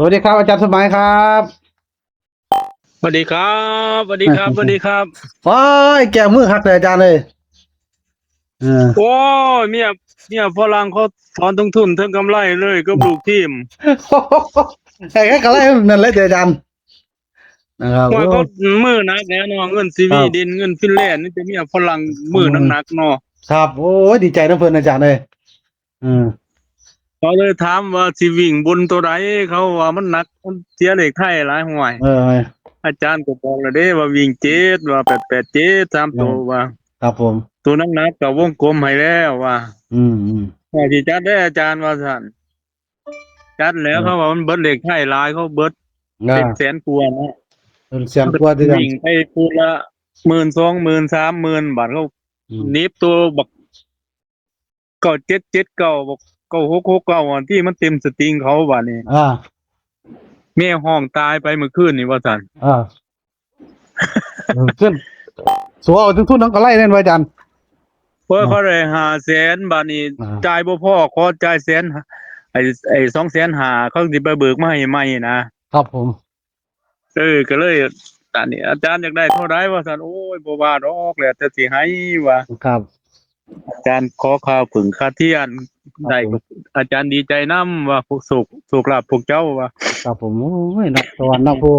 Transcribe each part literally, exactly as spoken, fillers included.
วัสดีครับ อาจารย์สมัยครับ สวัสดีครับ สวัสดีครับ สวัสดีครับ โอ้ย แก้มือคักเลยอาจารย์เลย เออ โอ้ย เมีย เมียฝรั่งเขาถอนทั้งทุนทั้งกำไรเลยกับลูกทีม ไอ้ก็อะไรนั่นแหละอาจารย์ นะครับ ว่าเขา โอ้ มือหนักแน่นอน เงินซี ครับ วีดิน เงินฟินแลนด์ นี่จะเมียฝรั่งมือหนักๆเนาะ ครับ โอ้ย ดีใจนะเพิ่นอาจารย์เลย อืม เขาเลยถามว่าสิวิ่งบนตัวใด เขาว่ามันหนัก มันเสียเลขไทยหลาย ห่วย เออ อาจารย์ก็บอกแล้วเด้ว่าวิ่งเจ็ด ว่าแปดแปดเจ็ด สามตัว ครับ ว่า ครับผม ตัวหนักๆก็วงกลมให้แล้วว่า อืม อืม ว่าสิจัดได้อาจารย์ว่าซั่น จัดแล้ว เออ เขาว่ามันเบิดเลขไทยหลาย เขาเบิด อ่า เป็นแสนกว่านะ เป็นแสนกว่าด้วยกัน วิ่งไปคู่ละหมื่น สองหมื่น สามหมื่น บาท เขา อืม หนีบตัวบัก เก้าเจ็ดเจ็ดเก้า บอก เก้าหกหกเก้า อันที่มันเต็มสตริงเขาบาดนี้ อ่า แม่ห้องตายไปเมื่อคืนนี่ว่าซั่น อ่า เออ ขึ้น สัวเอาถึงทุนนั้นก็ไล่เล่นไว้อาจารย์ เพิ่น อ่า เขาได้ห้าแสน บาดนี้ อ่า จ่ายบ่พอ ขอจ่ายแสน ไอ้ ไอ้ สองแสนห้า เขาสิไปเบิกมาให้ใหม่นะ ครับผม เออ ก็เลย อันนี้ อาจารย์อยากได้เท่าใดว่าซั่น โอ้ย บ่ว่าดอก แล้วแต่สิให้ว่า ครับ อาจารย์ขอค่าผึ้งค่าเทียน ครับ ได้ ผม อาจารย์ดีใจนำว่า พวกโชค โชคลาภพวกเจ้าว่า ครับผม โอ้ย นักสวรรค์นักผู้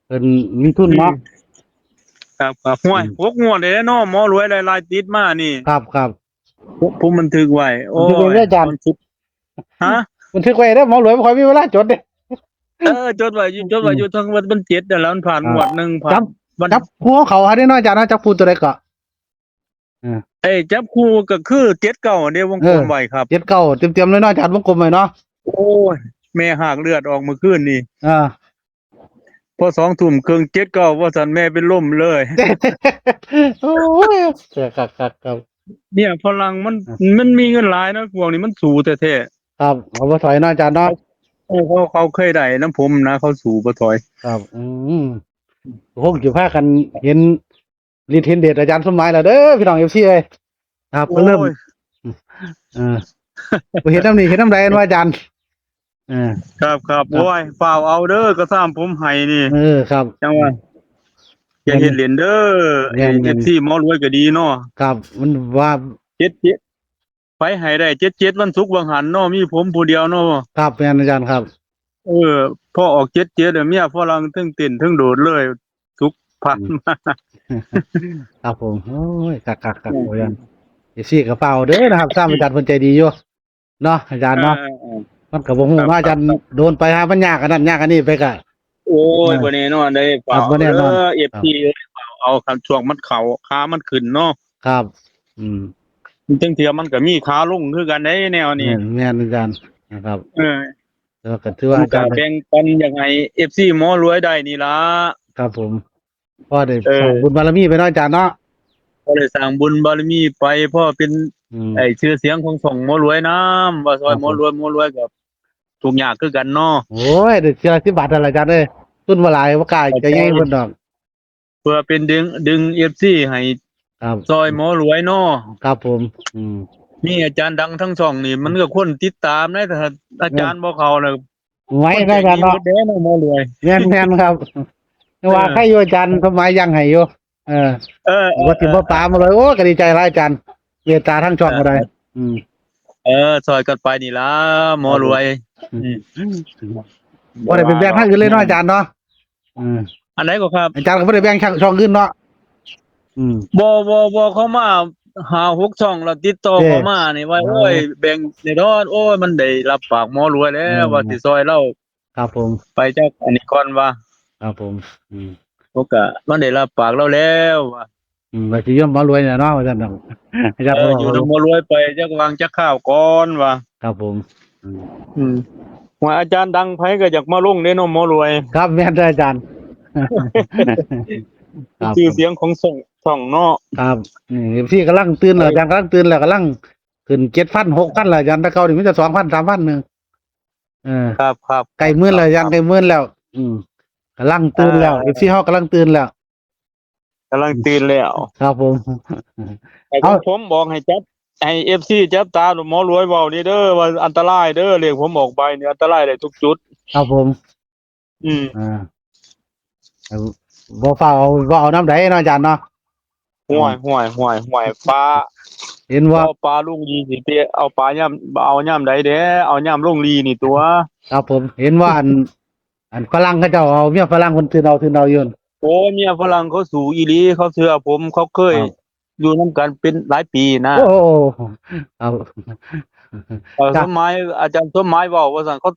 เพิ่นมีทุนเนาะ อืม ครับ ครับ ห้วย อืม หกงวดเลยเนาะ หมอรวยรายๆติดมานี่ ครับ ครับ ผม ผมบันทึกไว้ บันทึกไว้ โอ้ย เด้ออาจารย์ วันศุกร์ ฮะ บันทึกไว้เด้อ หมอรวยบ่ค่อยมีเวลาจดเด้ เออ จดไว้อยู่ จดไว้อยู่ อืม ทั้งวันมันเจ็ดนั่นแหละ มันผ่าน ครับ งวดหนึ่ง ผ่าน จับ วัน จับคู่ของเขาหาได้เนาะอาจารย์เนาะ จับคู่ตัวใดก็ เออ เอ้ย จับคู่ก็คือเจ็ดเก้าเด้ วงกลม เออ ไว้ครับ เจ็ดเก้า เต็มๆเลยเนาะอาจารย์ วงกลมไว้เนาะ โอ้ย แม่หากเลือดออกเมื่อคืนนี่ อ่า พอสองทุ่มครึ่ง เจ็ดเก้า ว่าซั่น แม่เป็นลมเลย โอ้ย ครับ ครับ ครับ เนี่ย ฝรั่งมัน อ่ะ มันมีเงินหลายนะ พวกนี้มันสู้แท้ๆ ครับ เขาบ่ถอยเนาะอาจารย์เนาะ เออ เขา เขาเคยได้นำผมนะ เขาสู้บ่ถอย ครับ อืม คงสิพากันเห็นฤทธิ์เห็นเดชอาจารย์สมหมายแล้วเด้อ พี่น้อง เอฟซี เอ้ย ครับ ก็เริ่ม โอ้ย เออ บ่เห็นนำนี่ เห็นนำใดเนาะอาจารย์ เออ ครับ ครับ ครับ โอ้ย ฟ้าวเอาเด้อ กระซ้ำผมให้นี่ เออ ครับ จังว่า อย่าเฮ็ดเล่นเด้อ แม่น แม่น เอฟซี หมอรวยก็ดีเนาะ ครับ มันว่า เจ็ดเจ็ด ไผให้ได้ เจ็ดเจ็ด วันศุกร์วังหันเนาะ มีผมผู้เดียวเนาะ ครับ แม่นอาจารย์ครับ เออ พอออก เจ็ดเจ็ด เนี่ย เมียฝรั่งเทิงเต้นเทิงโดดเลย ศุกร์ผ่านมา อืม ครับผม โอ้ย คักๆๆ อืม โอ้ย เอฟซี ก็ฟ้าวเด้อนะครับ ซ้ำอาจารย์เพิ่นใจดีอยู่ เนาะอาจารย์เนาะ เออ เออ เออ มันก็บ่ฮู้ ครับ เนาะอาจารย์ ครับ โดนไปหามันยากอันนั้นยากอันนี้ไปก็ โอ้ย เออ บ่แน่นอนเด้ ครับ ฟ้าว บ่แน่นอน เด้อ เอฟซี ครับ เอ้ย ฟ้าวเอาคันช่วงมันเข้า ขามันขึ้นเนาะ ครับ อืม จังเทื่อมันก็มีขาลงคือกันเด้แนวนี้ แม่น แม่นอาจารย์นะครับ เออ แล้วก็ถือว่าอาจารย์ ผมก็แบ่งปันอยากให้ เอฟซี หมอรวยได้นี่ล่ะ ครับผม พอได้ เออ สร้างบุญบารมีไปเนาะอาจารย์เนาะ พอได้สร้างบุญบารมีไป พอเป็น อืม ไอ้ชื่อเสียงของช่องหมอรวยนำ ว่าซอย ครับผม หมอรวย หมอรวยก็ทุกข์ยากคือกันเนาะ โอ้ย ได้เทื่อละสิบบาทนั่นล่ะอาจารย์เอ้ย ทุนบ่หลาย บ่กล้า เข้าใจ จะใหญ่เพิ่นดอก เพื่อเป็นดึง ดึง เอฟซี ให้ ครับ ซอยหมอรวยเนาะ ครับผม อืม มีอาจารย์ดังทั้งช่องนี่ มันก็คนติดตามนะ แต่อาจารย์ เออ บ่เข้าน่ะ ไหว คนใจ ได้อาจารย์ ดี เนาะ เบิดเด้เนาะ หมอรวย แม่นๆครับ แต่ว่า เออ ใครอยู่อาจารย์สมหมายยังให้อยู่ เออ เออ เออ ว่าสิบ่ปามาเลย โอ้ ก็ดีใจหลายอาจารย์ เมตตาทั้งช่องก็ได้ เออ อืม เออ ซอยกันไปนี่ล่ะ หมอรวย ครับผม อืม อืม บ่ได้ไปแบ่งทางอื่นเลยเนาะอาจารย์เนาะ อืม อันไหนก็ครับ อาจารย์ก็บ่ได้แบ่งช่องอื่นเนาะ อืม บ่ บ่ บ่ เขามาห้าหกช่องแล้วติดต่อ เออ เข้ามานี่ว่า เออ โอ้ย แบ่งแน่นอน โอ้ย มันได้รับปากหมอรวยแล้ว เออ ว่าสิซอยเรา ครับผม ไปจักอันนี้ก่อนว่า ครับผม อืม โอ้ ก็มันได้รับปากเราแล้วว่า อืม ว่าสิยอมหมอรวยเนี่ยเนาะ ว่าซั่นเนาะ อาจารย์ เออ ก็บอก อยู่นำหมอรวยไปจักวางจักคราวก่อนว่า ครับผม อืม อืม ว่าอาจารย์ดังไผก็อยากมาลงเด้เนาะหมอรวย ครับ แม่นเด้ออาจารย์ ครับ ชื่อเสียงของช่อง ช่องเนาะ ครับ นี่ เอฟซี กำลังตื่นแล้ว เออ อาจารย์กำลังตื่นแล้ว กำลังขึ้น เจ็ดพัน หกพัน แล้วอาจารย์ แต่เก่านี่มีแต่ สองพัน สามพัน หนึ่ง เออ ครับ ครับ ใกล้หมื่นแล้ว ครับ อาจารย์ ใกล้หมื่นแล้ว อืม กำลังตื่นแล้ว อ่า เอฟซี เฮากำลังตื่นแล้ว กำลังตื่นแล้ว ครับผม แต่ผม เอา ผมบอกให้จับ ให้ เอฟซี จับตาหมอรวยเว้านี่เด้อ ว่าอันตรายเด้อ เลขผมออกไปนี่อันตรายได้ทุกจุด ครับผม อืม อ่าบ่ฟ้าวเอาบ่เอาน้ำใดเนาะอาจารย์เนาะ ห่วยห่วยห่วยห่วยปลา เห็นว่า เอาปลาลงลีสิไปเอาปลาย่ำเอาย่ำใดเด้เอาย่ำลงลีนี่ตัว ครับผม เห็นว่าอัน อันฝรั่งเขาเจ้าเอาเมียฝรั่งคนทื่นเอาทื่นเอาอยู่ โอ้เมียฝรั่งเขาสู้อีหลีเขาเชื่อผมเขาเคย ครับ อยู่นำกันเป็นหลายปีนะ โอ้โหเอา เออ ครั ส บ มหมายอาจารย์สมหมายเว้าว่าซั่นเขา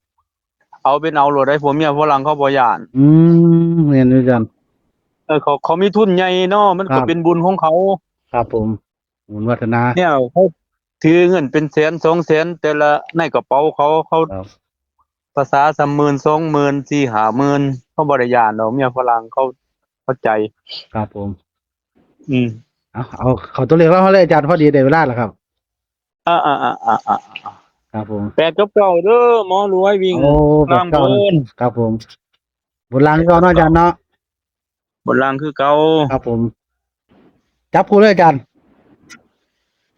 เอาเป็นเอาโลดได้ผัวเมียฝรั่งเขาบ่ย่าน อืมเห็นอาจารย์ เออเขาเขามีทุนใหญ่เนาะมัน ครั ก็ บ เป็นบุญของเขา ครับผมบุญวาสนา เนี่ยเขาถือเงินเป็นแสนสองแสนแต่ละในกระเป๋าเขาเขา ครับ ภาษาสามหมื่นสองหมื่นสี่ห้าหมื่นเขาบ่ได้ย่านดอกเมียฝรั่งเขาเข้าใจ ครับผม อืม เอาเอาเขาตัวเลขแล้วเขาเลยอาจารย์พอดีได้เวลาแล้วครับ อ่าอ่าอ่าอ่าอ่า ครับผม แปดกับเก้าเด้อหมอรวยวิ่ง โอ้ ล่าง แปดเก้า บน ครับผมบนล่างที่เขาเนาะอาจารย์เนาะ บนล่างคือเก่า ครับผม จับคู่เลยอาจารย์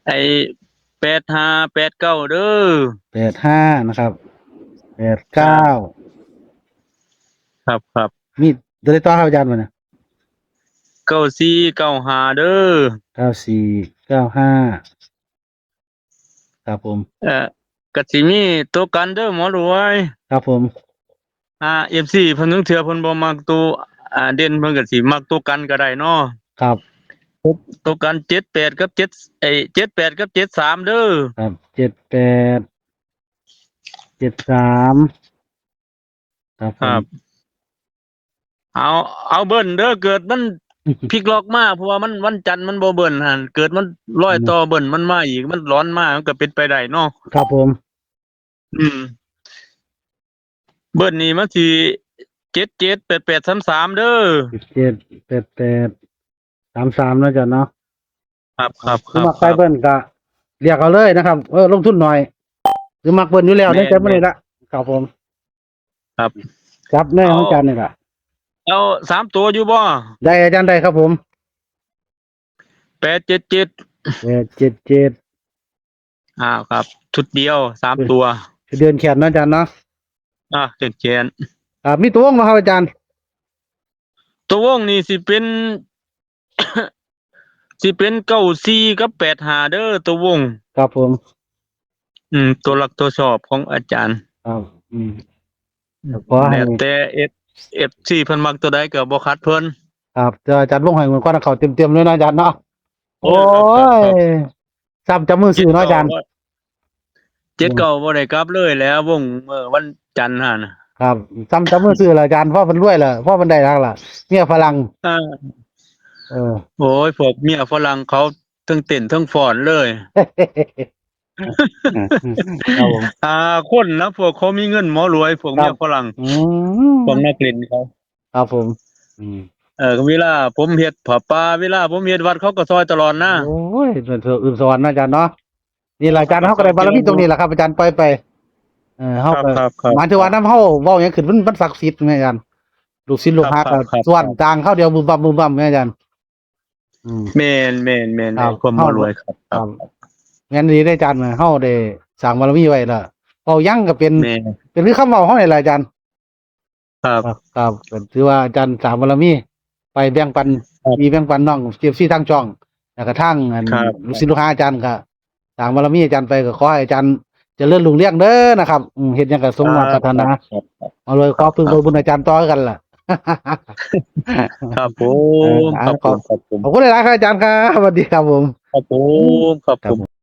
ไอ้แปดห้าแปดเก้าเด้อ แปดห้านะครับแปดเก้า ครับครับ มีตัวเลขต่อครับอาจารย์วันนี้ เก้าสี่เก้าห้าเด้อ เก้าสี่เก้าห้าครับผม เอ่อกะสิมีตัวกันเด้อหมอรวย ครับผม อ่าเอฟซีเพิ่นนึงเทื่อเพิ่นบ่มักตัวอ่าเด่นเพิ่นกะสิมักตัวกันก็ได้เนาะ ครับ ตัวกันเจ็ดแปดกับเจ็ดไอ้เจ็ดแปดกับเจ็ดสามเด้อ ครับเจ็ดแปดเจ็ดสามครับผม เอาเอาเบิ้ลเด้อเกิดมันพลิกล็อกมาเพราะว่ามันวันจันทร์มันบ่เบิ้ลหั่นเกิดมันร้อยต่อเบิ้ลมันมาอีกมันร้อนมามันก็เป็นไปได้เนาะ ครับผม อืม เบิ้ลนี่มันสิเจ็ดเจ็ดแปดแปดสามสามเด้อ เจ็ดแปดแปดสามสามนะอาจารย์เนาะ ครับครับค ส รับ มัครไฟเบิ้ลก็เรียกเอาเลยนะครับ เออลงทุนหน่อย หรือมักเบิ้ลอยู่แล้ว แม่น ในใจมันนี่ละครับผม ครับ จับในของอาจารย์นี่ละ เอาสามตัวอยู่บ่ ได้อาจารย์ได้ครับผม แปดเจ็ดเจ็ด แปดเจ็ดเจ็ด อ่าครับ ชุดเดียวสามตัว เดือนแขนเนาะอาจารย์เนาะ อ่าเขียนเขียน อ่ามีตัววงไหมครับอาจารย์ ตัววงนี่สิเป็น สิเป็นเก้าสี่กับแปดห้าเด้อตัววง ครับผม อืม ตัวหลักตัวชอบของอาจารย์ ครับอืมขอให้ แล้วแต่เอฟเอฟซีเพิ่นมักตัวใดก็บ่ขัดเพิ่น ครับเจออาจารย์วงให้เงินก้อนเขาเต็มๆเลยนะอาจารย์เนาะ โอ้ ครับครับ ยซ้ำจับมือซื้อเนาะอาจารย์ เจ็ดเก้าบ่ได้กลับเลยแล้ววงเมื่อวันจันทร์หั่นน่ะ ครับซ้ำจับมือซื้อละอาจารย์พ่อมันรวยละพ่อมันได้แล้วล่ะเมียฝรั่ง อ่า เออ โอ้ยพวกเมียฝรั่งเขาทั้งเต้นทั้งฟ้อนเลย ครับผม อ่าคนนะพวกเขามีเงินหมอรวยพวกเมียฝรั่ง อืม พวกนักเล่นเขา ครับผม อืม เออเวลาผมเฮ็ดผ้าป่าเวลาผมเฮ็ดวัดเขาก็ซอยตลอดนะ โอ้ยเป็นเธออื่นสวรรค์นะอาจารย์เนาะนี่แหละอาจารย์เขาก็ได้บารมีตรงนี้แหละครับอาจารย์ปล่อยไปเออเขาก็ ครับครับ หมายถึงว่าน้ำเขาเว้าอย่างขึ้นมันมันศักดิ์สิทธิ์ไงอาจารย์ลูกศิษย์ลูกหา ครับครับ ส่วนต่างเขาเดียวบึมบัมบึมบัมไงอาจารย์ อืม แม่นแม่นแม่น ครับ แม่นความหมอรวยครับ ครับ งั้นดีได้อาจารย์มาเขาได้สร้างบารมีไว้ละเว้ายังก็เป็น แม่น เป็นคือคำเว้าเขานี่แหละอาจารย์ ครับ ครับครับก็ถือว่าอาจารย์สร้างบารมี ไปแบ่งปัน ครับ มีแบ่งปันน้องเอฟซีทางช่อง แล้วก็ทางอัน ครับ ลูกศิษย์ลูกหาอาจารย์ก็สร้างบารมีอาจารย์ไปก็ขอให้อาจารย์เจริญรุ่งเรืองเด้อนะครับอืมเฮ็ดหยังก็สมหวังปรารถนา ครับครับ เอาเลยขอพึ่ง ครับ บุญอาจารย์ต่อกันล่ะ ครับผ เออ มครับผมครับผม ขอบคุณหลายๆครับอาจารย์ครับสวัสดีครับผม ครับผมครับผม